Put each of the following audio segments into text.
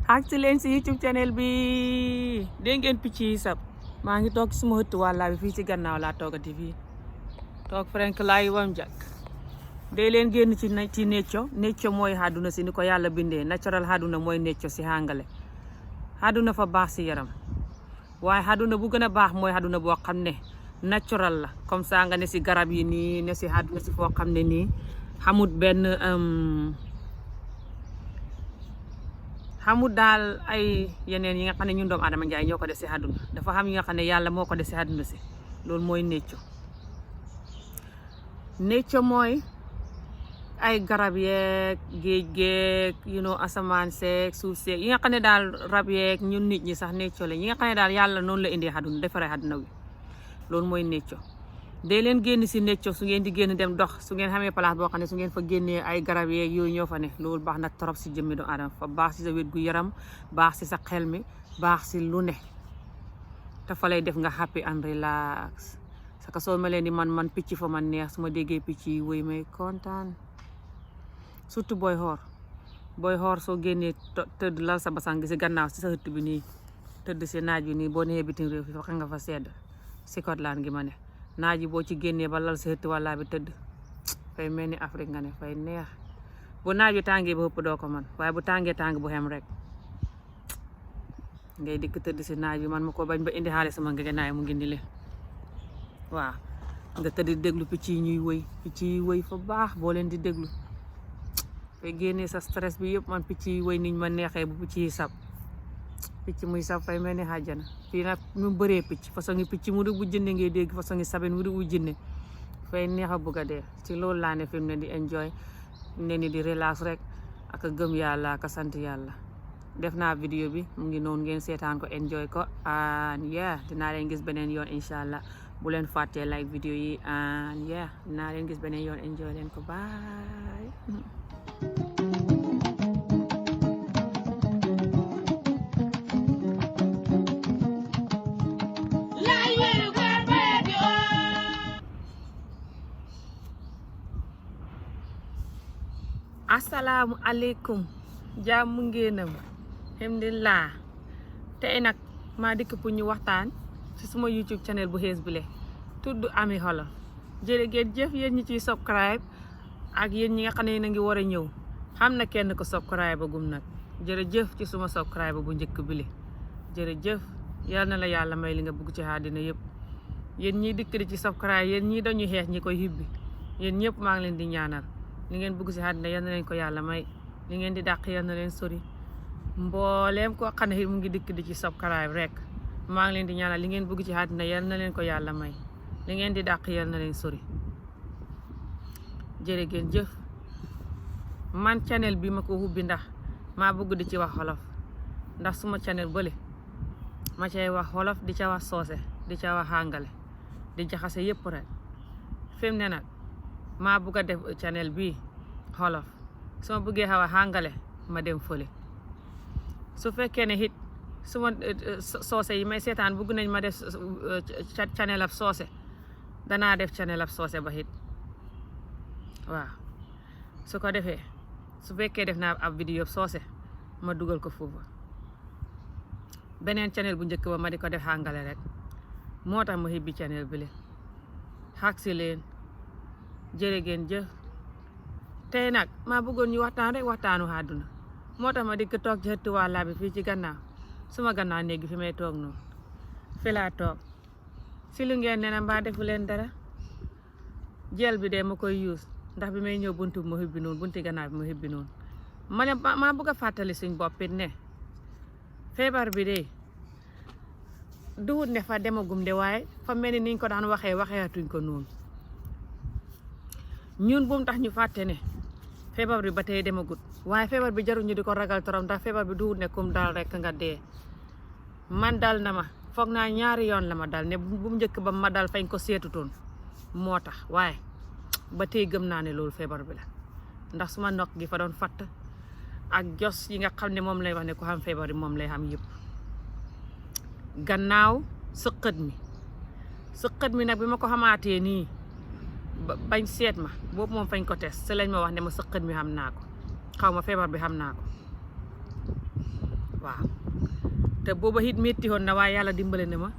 ak si leen si YouTube channel bi dégg ngeen picc yi sab maa ngi toog suma hëttu wàllaa bi fii ci gannaaw laa toogati fii toog Frank laay wam jak dee leen génn ci necco mooy àdduna si ni ko yàlla bindee natural àdduna mooy necco si hàngale àdduna fa baax si yaram waaye àdduna bu gën a baax mooy àdduna boo xam ne natural la comme ça nga ne si garab yi nii ne si àdduna si foo xam ne nii xamut benn xamut daal ay yeneen yi nga xam ne ñun doomu adama njaay ñoo ko def si àdduna dafa xam yi nga xam ne yàlla moo ko def si àdduna si loolu mooy necco mooy ay garab yeeg géej geeg asamaan seeg suuf seeg yi nga xam ne daal rab yeeg ñun nit ñi sax necco la yi nga xam ne daal yàlla noonu la indee àdduna defaree àdduna wi loolu mooy necco dee leen génn si necco su ngeen di génn dem dox su ngeen xamee place boo xam ne su ngeen fa génnee ay garab yeeg yooyu ñoo fa ne loolu baax na trop si jëmmi doomu aadama fa baax si sa wér gu yaram baax si sa xel mi baax si lu ne te fa lay def nga happy and relax saka soo melee ni man picc fa man neex su ma déggee picc yi woy may kontaan surtout booy xoor soo génnee tëdd lal sa basang gi si gannaaw si sa hëtt bi nii tëdd si naaj bi nii boo neexee bitim réew fi fa nga fa sedd Scotland gi ma ne naaj yi boo ci génnee ba lal sa hëtt walla bi tëdd fay mel ni Afrique nga ne fay neex bu naaj bi tàngee ba ëpp doo ko man waaye bu tàngee tàng bu xem rek ngay dikk tëdd si naaj bi man ma ko bañ ba indi xaalis sama ngegenaay mu ngi ni le waaw nga tëdd di déglu picc yi ñuy woy fa baax boo leen di déglu fay génnee sa stress bi yëpp man picc yi woy niñ ma neexee bu picc yi sab picc muy sab fay mel ni xàjjana fii nag ñu bëree picc façon ngi picc mu di bu jënne ngay dégg façon ngi sabin mu di bu jënne fay neex a bugg a dee ci loolu laa ne fi mu ne di enjoy ne ni di relax rek ak a gëm yàlla ak a sant yàlla def naa vidéo bi mu ngi noonu ngeen seetaan ko enjoy ko and yeah dinaa leen gis beneen yoon incha allah bu leen fàttee like vidéo yi and yeah dinaa leen gis beneen yoon enjoy leen ko bye asalaamu aleykum jàmm ngeenam alhamdulillah tey nag maa dikk pour ñu waxtaan ci suma YouTube channel bu xees bile tudd Amie Wolof jërë ngeen jëf yéen ñi ciy subscribe ak yéen ñi nga xam ne na ngi war a ñëw xam na kenn ko subscribe bagum nag jërëjëf ci suma subscribe bu njëkk bile jërëjëf yal na la yàlla may li nga bëgg ci àddina yëpp yéen ñiy dikk di ci subscribe yéen ñi dañu xeex ñi koy hibbi yéen ñëpp maa ngi leen di ñaanal li ngeen bëgg ci àddina yal na leen ko yàlla may li ngeen di dàq yal na leen sori mbooleem koo xam ne mu ngi dikk di ci subscribe rek maa ngi leen di ñaanal li ngeen bëgg ci àddina yal na leen ko yàlla may li ngeen di dàq yal na leen sori jërë ngeen jëf man channel bi ma ko hubbi ndax maa bëgg di ci wax wolof ndax suma channel bële ma cay wax wolof di ca wax soose di ca wax hàngale di jaxase yëpp rek fi mu ne nag maa bëgg a def channel bi wolof su ma bëggee xaw a hàngale ma dem fële su fekkee ne it suma soose yi may seetaan bëgg nañ ma def channel ab soose danaa def channel ab soose ba it waaw su ko defee su fekkee def naa ab vidéo soose ma dugal ko foofu beneen channel bu njëkk ba ma di ko def hàngale rek moo tax ma hibbi channel bi le xaq si leen jërë ngeen jëf tey nag maa bëggoon ñu waxtaan rek waxtaanu àdduna moo tax ma dikk toog ci xëttu wàllaa bi fii ci gannaaw suma gannaaw néeg fi may toog noonu fi laa toog si lu ngeen ne na mbaa defu leen dara jël bi de ma koy use ndax bi may ñëw buntu bi ma hibbi noonu bunti gannaaw bi ma hibbi noonu ma ne maa bëgg a fàttali suñ boppit ne feebar bi de duwut ne fa demagum de waaye fa mel ni niñ ko daan waxeatuñ ko noonu ñun bu mu tax ñu fàtte ne feebar bi ba tey demagut waaye feebar bi jarul ñu di ko ragal torom ndax feebar bi duwut ne kum dal rek nga dee man dal na ma foog naa ñaari yoon la ma dal ne bu mu njëkk ba ma dal fañ ko seetutoon moo tax waaye ba tey gëm naa ne loolu feebar bi la ndax suma nokk gi fa doon fatt ak jos yi nga xam ne moom lay wax ne ko xam feebar bi moom lay xam yëpp gannaaw sëqët mi nag bi ma ko xamaatee nii bañ seet ma boobu moom fañ ko test si lañ ma wax ne ma sëqët mi xam naa ko xaw ma feebar bi xam naa ko waaw te booba it métti woon na waaye yàlla dimbale ne ma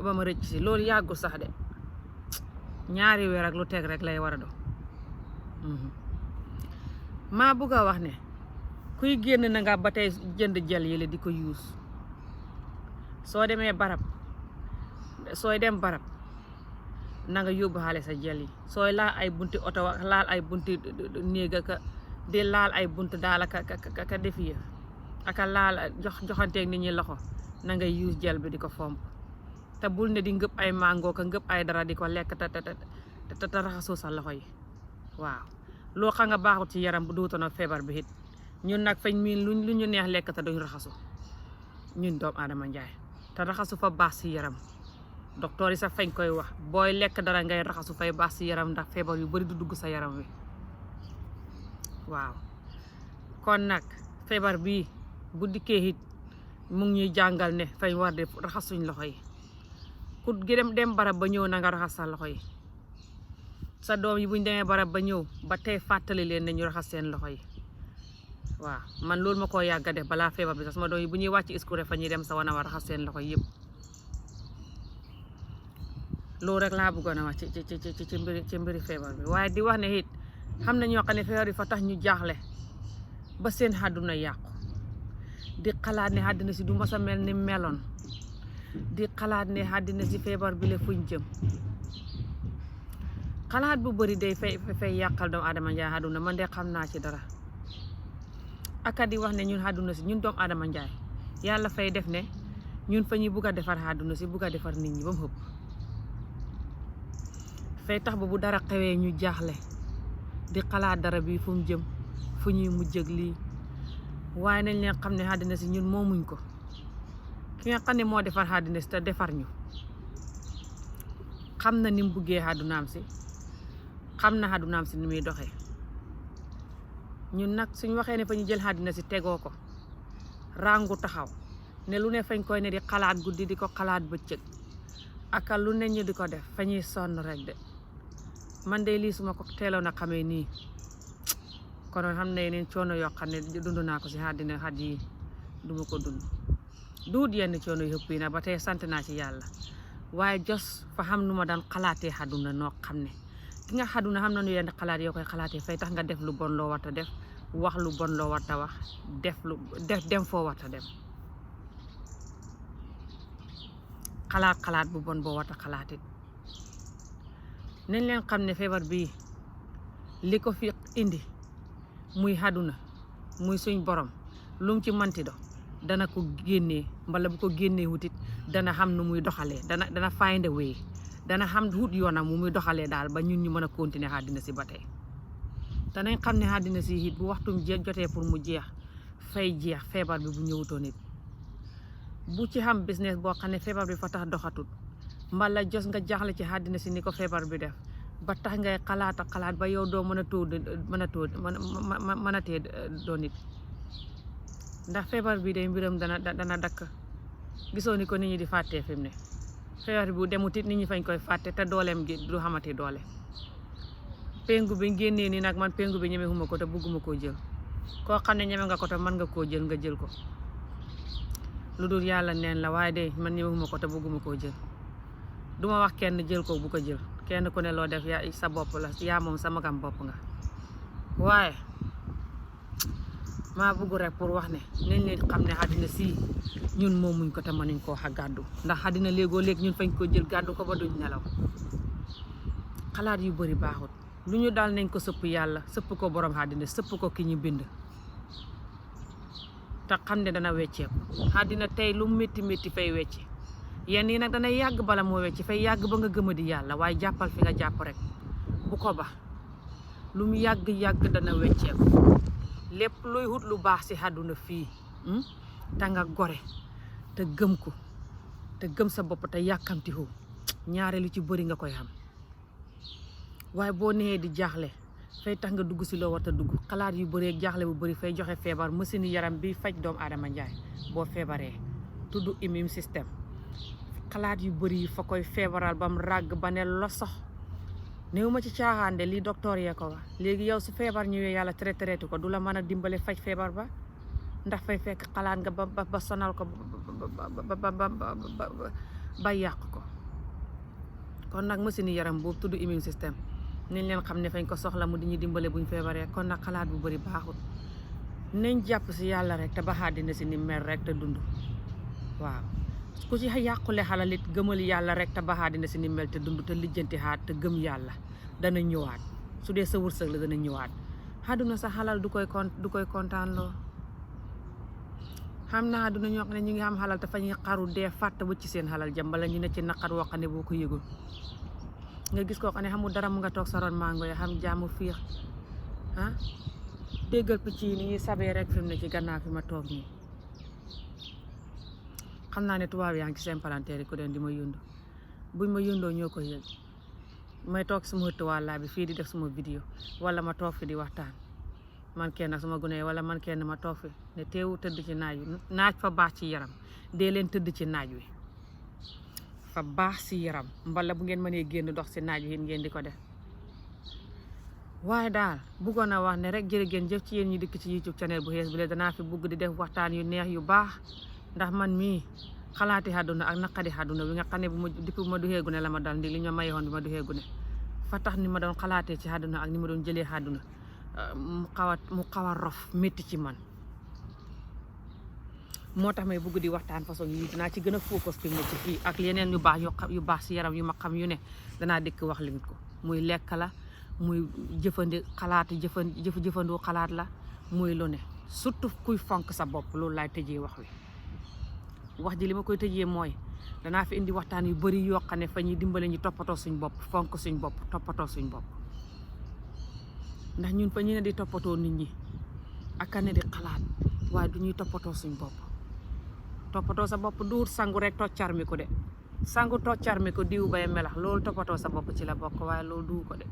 ba ma rëcc si loolu yàggul sax de 2 weer ak lu teg rek lay war a doon maa bëgg a wax ne kuy génn na nga ba tey jënd jël yi la di ko use soo demee barab sooy dem barab na nga yóbbu xaale sa jël yi sooy laal ay bunti oto laal ay bunti néeg aka di laal ay bunt daal aka def yi aka laal joxanteeg nit ñi loxo na nga use jël bi di ko fomp te bul ne di ngëpp ay mango ka ngëpp ay dara di ko lekk te raxasoo sa loxo yi waaw loo xam nga baaxut ci yaram bu duutoon ak feebar bi it ñun nag fañ miin lu ñu neex lekk te duñ raxasu ñun doomu aadama njaay te raxasu fa baax si yaram docteur yi sax fañ koy wax booy lekk dara ngay raxasu fay baax si yaram ndax feebar yu bari du dugg sa yaram wi waaw kon nag feebar bii bu dikkee it mu ngi ñuy jàngal ne fañ war de raxasuñ loxo yi ku dem barab ba ñëw na nga raxas sa loxo yi sa doom yi buñ demee barab ba ñëw ba tey fàttali leen ne ñu raxas seen loxo yi waaw man loolu ma koo yàgg a def balaa feebar bi sax sama doom yi bu ñuy wàcc iskure fa ñuy dem sa wana war raxas seen loxo yëpp loolu rek laa bëggoon a wax ci mbiri feebar bi waaye di wax ne it xam na ñoo xam ne feebar bi fa tax ñu jaaxle ba seen àdduna yàqu di xalaat ne àddina si du mos a mel ni meloon di xalaat ne àddina si feebar bi la fuñ jëm xalaat bu bëri day fay yàqal doomu aadama njaay àdduna man de xam naa ci dara aka di wax ne ñun àdduna si ñun doomu aadama njaay yàlla fay def ne ñun fa ñuy bugg a defar àdduna si bugg a defar nit ñi ba mu ëpp fay tax ba bu dara xewee ñu jaaxle di xalaat dara bi fu mu jëm fu ñuy mujj ak lii waaye nañ leen xam ne àddina si ñun moomuñ ko ki nga xam ne moo defar àddina si te defar ñu xam na ni mu buggee àddunaam si xam na àddunaam si ni muy doxee ñun nag suñ waxee ne fa ñu jël àddina si tegoo ko rangu taxaw ne lu ne fañ koy ne di xalaat guddi di ko xalaat bëccëg aka lu ne ñu di ko def fa ñuy sonn rek de man de lii suma ko teeloon a xamee nii konoon xam ne yeneen coono yoo xam ne dund naa ko si àddina xat yi duma ko dund duut yenn coono yëpp yi nag ba tey sant naa ci yàlla waaye jos fa xam nu ma daan xalaatee àdduna noo xam ne ki nga àdduna xam na nu yenn xalaat yoo koy xalaatee fay tax nga def lu bon loo warta def wax lu bon loo warta wax def dem foo warta dem xalaat bu bon boo warta xalaatit nañ leen xam ne feebar bii li ko fi indi muy àdduna muy suñ borom lum ci manti do dana ko génnee mbala bu ko génnee wutit dana xam nu muy doxalee dana find a way dana xam wut yoonam mu muy doxalee daal ba ñun ñu mën a continuer àddina si ba tey te nañ xam ne àddina si it bu waxtum jotee pour mu jeex fay jeex feebar bi bu ñëwutoon it bu ci xam business boo xam ne feebar bi fa tax doxatut mbala jos nga jaaxle ci àddina si ni ko feebar bi def ba tax ngay xalaat ba yow doo mën a tee doo nit ndax feebar bi day mbiram dana dakk gisoo ni ko nit ñi di fàttee fi mu ne feebar bi bu demut it nit ñi fañ koy fàtte te dooleem gi du xamati doole pengu bi génnee ni nag man pengu bi ñemewuma ko te bugguma koo jël koo xam ne ñeme nga ko te mën nga koo jël nga jël ko lu dul yàlla neen la waaye de man ñemewuma ko te bugguma koo jël duma wax kenn jël ko bu ko jël kenn ku ne loo def yaa sa bopp la yaa moom sa magam bopp nga waaye maa bëgg rek pour wax ne nañ leen xam ne àddina si ñun moomuñ ko te mënuñ koo xa gàddu ndax àddina léegoo léegi ñun fañ ko jël gàddu ko ba duñ nelaw xalaat yu bari baaxut lu ñu daal nañ ko sëpp yàlla sëpp ko borom àddina sëpp ko ki ñu bind te xam ne dana wecceeku àddina tey lu métti fay wecce yenn yi nag dana yàgg bala moo wecc fay yàgg ba nga gëma di yàlla waaye jàppal fi nga jàpp rek bu ko ba lu mu yàgg dana wecceeku lépp luy wut lu baax ci àdduna fii te nga gore te gëm ko te gëm sa bopp te yàkkamti ko ñaare lu ci bëri nga koy xam waaye boo nee di jaaxle fay tax nga dugg ci loo war a dugg xalaat yu bëri ak jaaxle bu bëri fay joxe feebar machine yaram bi faj doomu aadama njaay boo feebaree tudd immune système xalaat yu bëri yi fa koy feebaral bam ràgg ba ne losox néew ma ci caaxaan de lii docteur yee ko wax léegi yow su feebar ñëwee yàlla traité ko du la mën a dimbale faj feebar ba ndax fay fekk xalaat nga ba sonal ko ba yàq ko. kon nag machine yaram boobu tudd immune système nañ leen xam ne fañ ko soxla mu di ñu dimbale buñ feebaree. kon nag xalaat bu bari baaxul. nañ jàpp si yàlla rek te baxaa dina si ni mel rek te dund. waaw ku ci yàqule xalal it gëmal yàlla rek te baxaa dina si ni mel te dund te lijjanti xaat te gëm yàlla dana ñëwaat. su dee sa wërsëg la dana ñëwaat. àdduna sa xalal du koy kontaan loo. xam naa àdduna ñoo xam ne ñu ngi am xalal te fa ñuy xaru dee fàtte wëcc seen xalal jëm bala ñu ne ci naqar woo xam ne boo ko yëgul. nga gis koo xam ne xamul dara mu nga toog sa ron mango ya xam jàmm fiix déggal picc yi ni ñuy sabee rek fi mu ne ci gannaaw fi ma toog nii. xam naa ne tubaab yaa ngi ci seen palanteer yi ku den di ma yëndu buñ ma yëndoo ñoo ko yëg. may toog suma hëtt wàllaa bi fii di def suma vidéo wala ma toog fi di waxtaan man kenn suma gune wala man kenn ma toog fi ne teewu tëdd ci naaj wi. naaj fa baax ci yaram dee leen tëdd ci naaj wi fa baax ci yaram mbala bu ngeen mënee génn dox ci naaj wi ngeen di ko def. waaye daal buggoon a wax ne rek jërë ngeen jëf ci yéen ñi dikk ci YouTube channel bu xees bi le danaa fi bugg di def waxtaan yu neex yu baax ndax man mii xalaati àdduna ak naqadi àdduna bi nga xam ne depuis bu ma duxee gune la ma dal ndi li ñu ma mayewoon bi ma duxee gune fa tax ni ma doon xalaatee ci àdduna ak ni ma doon jëlee àdduna mu xaw a rof métti ci man. moo tax may bugg di waxtaan façon yi dinaa ci gën a focus fi mu ne ci fii ak yeneen yu baax si yaram yu ma xam yu ne danaa dikk wax leen ko. muy lekk la muy jëfandoo xalaat la muy lu ne surtout kuy fonk sa bopp loolu laay tëjee wax wi. wax ji li ma koy tëjee mooy danaa fi indi waxtaan yu bari yoo xam ne fa ñuy dimbale ñu toppatoo suñ bopp fonk suñ bopp toppatoo suñ bopp. ndax ñun fa ñu ne di toppatoo nit ñi ak ne di xalaat waaye du ñuy toppatoo suñ bopp. toppatoo sa bopp duur sangu rek toccar mi ko de sangu toccar mi ko diw bay melax loolu toppatoo sa bopp ci la bokk waaye loolu duu ko de.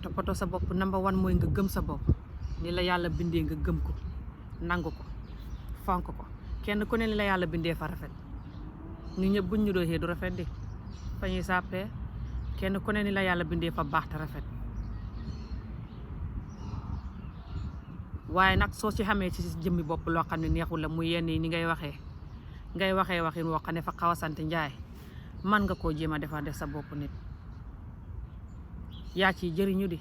toppatoo sa bopp number one mooy nga gëm sa bopp ni la yàlla bindee nga gëm ko nangu ko fonk ko. kenn ku ne ni la yàlla bindee fa rafet ñu ñëpp buñ ñu doxee du rafet di fa ñuy sàppee. kenn ku ne ni la yàlla bindee fa baax te rafet. waaye nag soo ci xamee ci jëmmi bopp loo xam ne neexul la muy yenn yi ni ngay waxee waxin woo xam ne fa xaw a sant njaay man nga koo jéem a defar def sa bopp nit. yaa ciy jëriñu di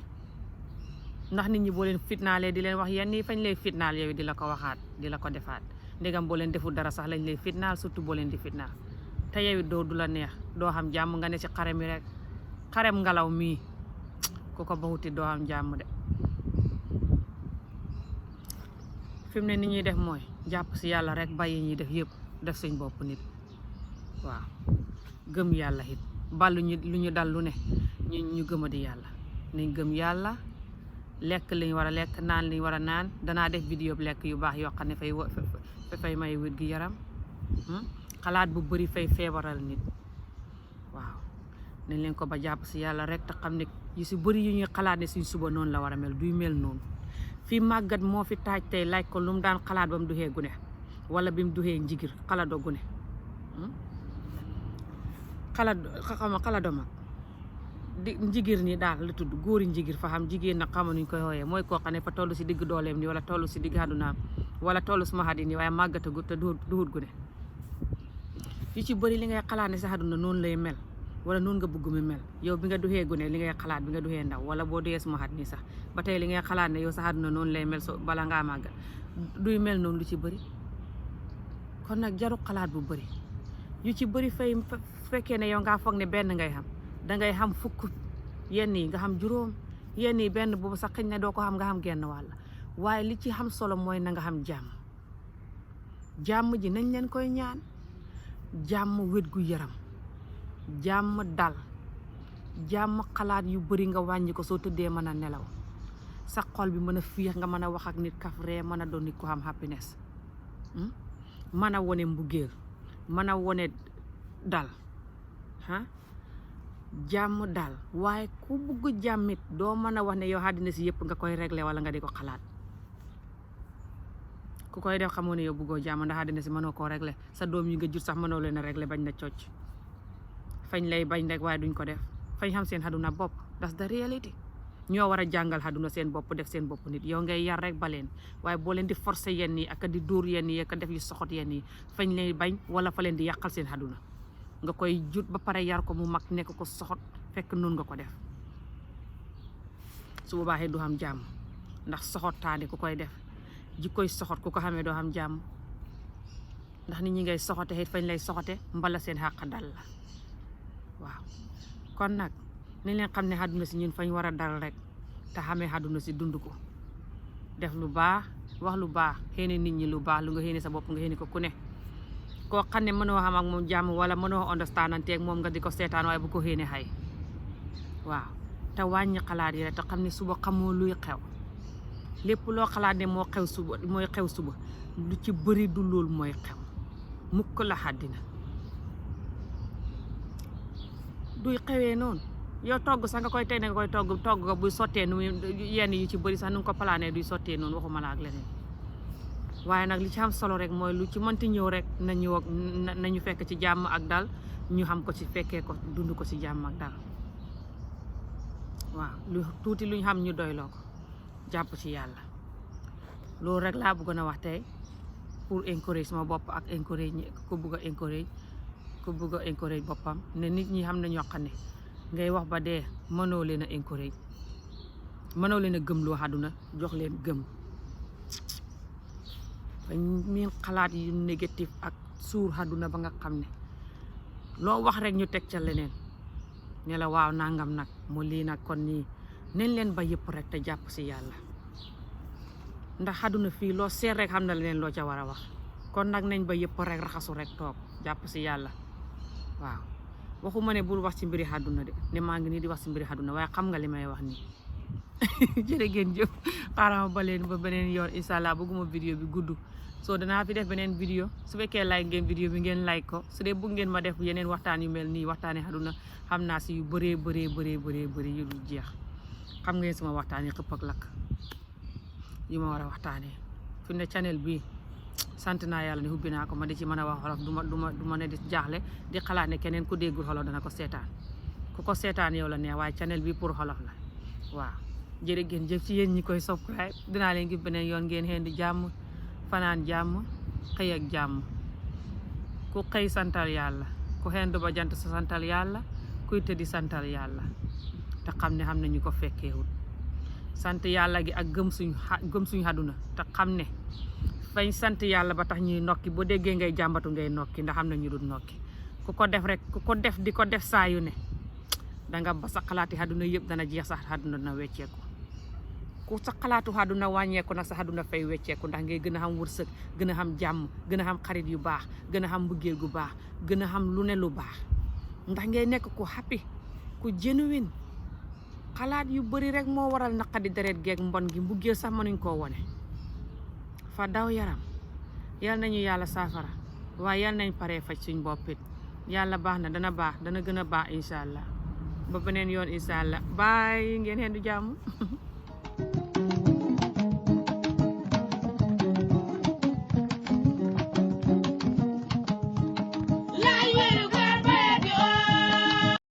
ndax nit ñi boo leen fitnaalee di leen wax yenn yi fañ lay fitnaal yow di la ko waxaat di la ko defaat ndegam boo leen deful dara sax lañ lay fitnaal surtout boo leen di fitnaal te yow it du la neex doo xam jàmm nga ne ci xare mi rek xarem ngelaw mii ku ko baxuti doo xam jàmm de. fi mu ne ni ñuy def mooy jàpp si yàlla rek bàyyi ñuy def yëpp def suñ bopp nit. waaw gëm yàlla it ballu ñu lu ñu dal lu ne ñu gëma di yàlla nañ gëm yàlla lekk liñ war a lekk naan liñ war a naan. danaa def vidéo lekk yu baax yoo xam ne fay may wér gi yaram. xalaat bu bari fay feebaral nit. waaw nañ leen ko ba jàpp si yàlla rek te xam ne yu si bari yu ñuy xalaat ne suñ suba noonu la war a mel duy mel noonu. fii màggat moo fi taaj tey laaj ko lu mu daan xalaat ba mu duxee gune wala bi mu duxee njigir xaladoo gune xaladoo mag di njigir ni daal la tudd góori njigir fa xam jigéen nag xama nuñ koy wooyee mooy koo xam ne fa toll si digg dooleem ni wala toll si digg àddunaam wala toll suma xat yi nii waaye màggatagut te duhut gune. yu ci bëri li ngay xalaat ne sa àdduna noonu lay mel wala noonu nga bëgg mu mel yow bi nga duxee gune li ngay xalaat bi nga duxee ndaw wala boo duxee suma xat nii sax ba tey li ngay xalaat ne yow sa àdduna noonu lay mel so bala ngaa màggat duy mel noonu lu ci bëri. kon nag jaru xalaat bu bëri yu ci bëri fay fekkee ne yow ngaa foog ne benn ngay xam dangay xam fukk yenn yi nga xam juróom yenn yi benn boobu sax xëñ ne doo ko xam nga xam genn wàll waaye li ci xam solo mooy na nga xam jàmm ji nañ leen koy ñaan. jàmm wét gu yaram jàmm dal jàmm xalaat yu bari nga wàññi ko soo tëddee mën a nelaw sa xol bi mën a fiix nga mën a wax ak nit kaf ree mën a doon nit ko xam happiness mën a wone mbugéel mën a wone dal jàmm dal waaye ku bugg jàmmit doo mën a wax ne yow àddina si yëpp nga koy régler wala nga di ko xalaat. ku koy def xamoo ne yow buggoo jàmm ndax àddina si mënoo koo régler sa doom yi nga jur sax mënoo leen a régler bañ na cocc fañ lay bañ rek waaye duñ ko def fañ xam seen àdduna bopp that's the reality ñoo war a jàngal àdduna seen bopp def seen bopp nit yow ngay yar rek ba leen waaye boo leen di forcer yenn yi ak di dóor yenn yi ak def yu soxot yenn yi fañ leen bañ wala fa leen di yàqal seen àdduna nga koy jut ba pare yar ko mu mag nekk ko soxot fekk noonu nga ko def su boobaa du xam jàmm ndax soxotaane ku koy def jikkoy soxot ku ko xamee doo xam jàmm ndax nit ñi ngay soxote it fañ lay soxote mbala seen xàq dal la waaw kon nag nañ leen xam ne àdduna si ñun fañ war a dal rek te xamee àdduna si dund ko def lu baax wax lu baax xéene nit ñi lu baax lu nga xéene sa bopp nga xéene ko ku ne koo xam ne mënoo xam ak moom jàmm wala mënoo understandanteeg moom nga di ko seetaan waaye bu ko xéene xay waaw te wàññi xalaat yi rek te xam ne suba xamoo luy xew lépp loo xalaat ne mooy xew suba lu ci bëri du loolu mooy xew mukk la àddina duy xewee noonu yow togg sax nga koy tey ne nga koy togg nga buy sottee nu yenn yu ci bëri sax nu nga ko palaanee duy sottee noonu waxuma la ak leneen waaye nag li ci am solo rek mooy lu ci mënti ñëw rek nañu fekk ci jàmm ak dal ñu xam ko ci fekkee ko dund ko ci jàmm ak dal waaw lu tuuti luñ xam ñu doyloo ko jàpp ci yàlla loolu rek laa bëggoon a wax tey pour encourage sama bopp ak encourage ku bëgg a encourage boppam ne nit ñi xam ne ñoo xam ne ngay wax ba dee mënoo leen a encourage mënoo leen a gëm loo àdduna jox leen gëm mi xalaat yu négatif ak suur àdduna ba nga xam ne loo wax rek ñu teg ca leneen ne la waaw nangam nag mu lii nag kon nii nañ leen ba yëpp rek te jàpp si yàlla ndax àdduna fii loo seet rek xam na leneen loo ca war a wax kon nag nañ ba yëpp rek raxasu rek toog jàpp si yàlla waaw waxuma ne bul wax ci mbiri àdduna de ne maa ngi nii di wax ci mbiri àdduna waaye xam nga li may wax nii jërë ngeen jëf xaaral ma ba leen ba beneen yoon incha allah bëgguma vidéo bi gudd soo danaa fi def beneen vidéo su fekkee like ngeen vidéo bi ngeen like ko su dee bëgg ngeen ma def yeneen waxtaan yu mel nii waxtaane àdduna xam naa si yu bëree yu dul jeex xam ngeen sama waxtaan yi xëpp ak lakk yu ma war a waxtaanee fi ne channel bi sant naa yàlla ne ubbi naa ko ma di ci mën a wax xolof du ma ne di jaaxle di xalaat ne keneen ku déggul xolof dana ko seetaan ku ko seetaan yow la ne waaye channel bi pour xolof la waaw jërë ngeen jëf ci yéen ñi koy subscribe dinaa leen gis beneen yoon ngeen xeen di jàmm fanaan jàmm xëy ak jàmm ku xëy santal yàlla ku xendu ba jant sa santal yàlla kuy tëddi santal yàlla te xam ne xam ne ñu ko fekkeewul sant yàlla gi ak gëm suñu àdduna te xam ne fañ sant yàlla ba tax ñuy nokki boo déggee ngay jàmbatu ngay nokki ndax xam ne ñu dul nokki ku ko def rek ku ko def di ko def saa yu ne danga ba sa xalaati àdduna yëpp dana jeex sax àdduna dana wecceeku ku sa xalaatu àdduna wàññeeku nag sa àdduna fay wecceeku ndax ngay gën a xam wërsëg gën a xam jàmm gën a xam xarit yu baax gën a xam mbëggeel gu baax gën a xam lu ne lu baax ndax ngay nekk ku happy ku genuine xalaat yu bari rek moo waral naqadi deret geeg mbon gi mbëggeel sax mënuñ koo wone fa daw yaram yal nañu yàlla saafara waaye yal nañ paree faj suñ boppit yàlla baax na dana baax dana gën a baax incha allah ba beneen yoon incha allah bye ngeen xeen du jàmm